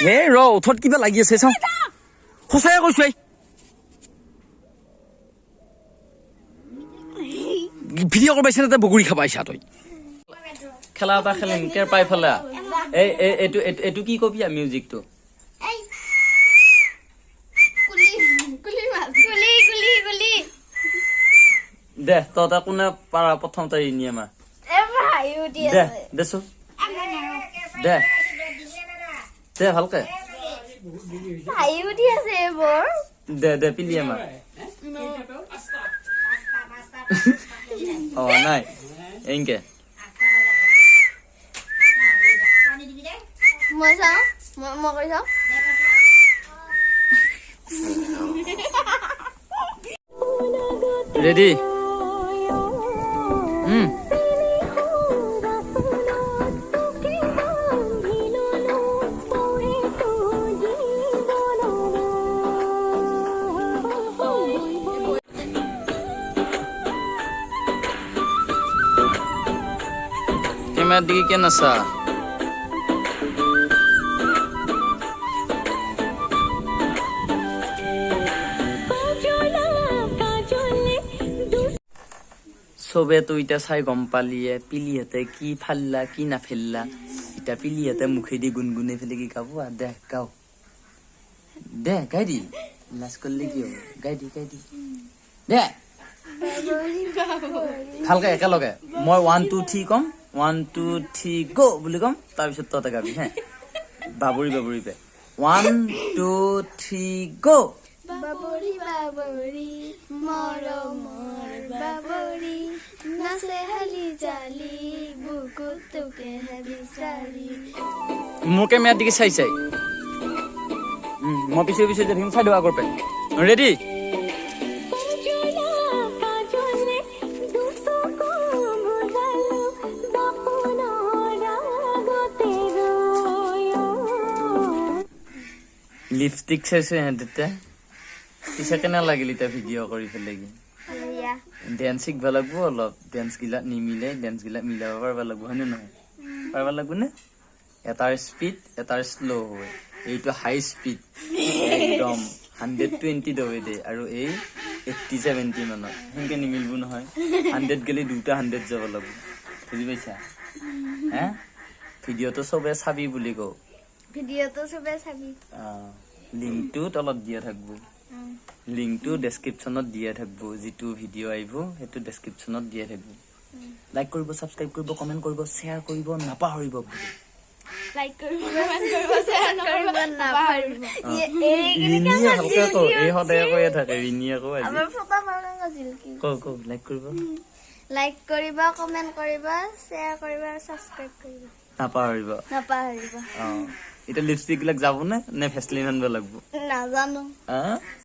এ ৰ, ওঠত কিবা লাগি আছে, চাওঁ। সঁচাই কৈছো, এই ভিডিঅ' কৰিব পাইছে না? তই বগৰী খাব আহিছা তই। খেলা এটা খেলিম, কেৰ পাই ফেলা। এই এই এইটো এইটো এইটো কি কবি মিউজিকটো? এই কুলি কুলি মাছ, কুলি কুলি কুলি। দে, তহঁতে কোনে পাৰা প্ৰথমতে ৰিণিয়ে মাৰ। এ ভাই, উঠি দে। আছে। দেচোন, দে দে, ভালকে। ভাই, উঠি আছে এইবোৰ। দে দে, পিলিয়ে মাৰ। অ নাই, এনকে। মই চাওঁ, মই কৰি চাওঁ। ৰেডি। কেমেৰাৰ দিকে কেন আছা? চবেতো এতিয়া চাই গম পালিয়ে পিলিহঁতে কি ফাল্লা কি নাফেললা। এতিয়া পিলিহঁতে মুখেদি গুণগুণাই পেলাই কি গাব? দে গাও, দে গাই দি। লাজ কৰিলে কি হ'ব? গাই দি, গাই দি দে ভালকে। একেলগে মই 1 2 3 ক'ম, 1 2 3 গ' বুলি ক'ম, তাৰপিছত তহঁতে গাবি হে, বাবৰি বাবৰি পে। 1 2 3 গ'। বাবৰি বাবৰি মৰমৰ বাবৰি, নাচে হালি জালি, বুকুত তোকেহে বিচাৰি। মোৰ কেমেৰাৰ দিকে চাই চাই। মই পিছে পিছে থাকিম, চাই দিওঁ আগৰ পে। ৰেডি। লিপষ্টিক চাইছো ইহঁতে। পিছে কেনে লাগিল এতিয়া ভিডিঅ' কৰি পেলাই কি? ডেন্স শিকিব লাগিব অলপ, ডেন্স গিলা নিমিলে, ডেন্স গিলা মিলাব পাৰিব লাগিব, হয়নে নহয়? পাৰিব লাগিব নে? এটাৰ স্পীড, এটাৰ শ্ল' হয়। এইটো হাই স্পীড, একদম 120 দৌৰে দে, আৰু এই 80 70 মানত সেনেকে নিমিলিব নহয়। 100 গেলে দুটা 100 যাব লাগিব, বুজি পাইছা? হে, ভিডিঅ'টো চবে চাবি বুলি কওঁ। ভিডিঅ'টো চবে চাবি। লিংকটো তলত দিয়া থাকিব, লিংকটো ডেছক্ৰিপশ্যনত দিয়া থাকিব। যিটো ভিডিঅ' আহিব সেইটো ডেছক্ৰিপশ্যনত দিয়া থাকিব। লাইক কৰিব, ছাবস্ক্ৰাইব কৰিব, কমেণ্ট কৰিব, শ্বেয়াৰ কৰিব নাপাহৰিব। লাইক কৰিব, কমেণ্ট কৰিব, শ্বেয়াৰ কৰিব নাপাহৰিব। ৰিণিয়ে ভালকে কওঁ, এই সদায় কৈয়ে থাকে। ৰিণিয়ে কওঁ আজি। আমাৰ ফটা মাৰা নাছিল কি? কওঁ কওঁ, লাইক কৰিব। লাইক কৰিব, কমেণ্ট কৰিব, শ্বেয়াৰ কৰিব আৰু ছাবস্ক্ৰাইব কৰিব নাপাহৰিব। নাপাহৰিব। অ, এতিয়া লিপষ্টিক বিলাক যাব নে নে ভেচলিন আনিব লাগিব? নাজানো। হা?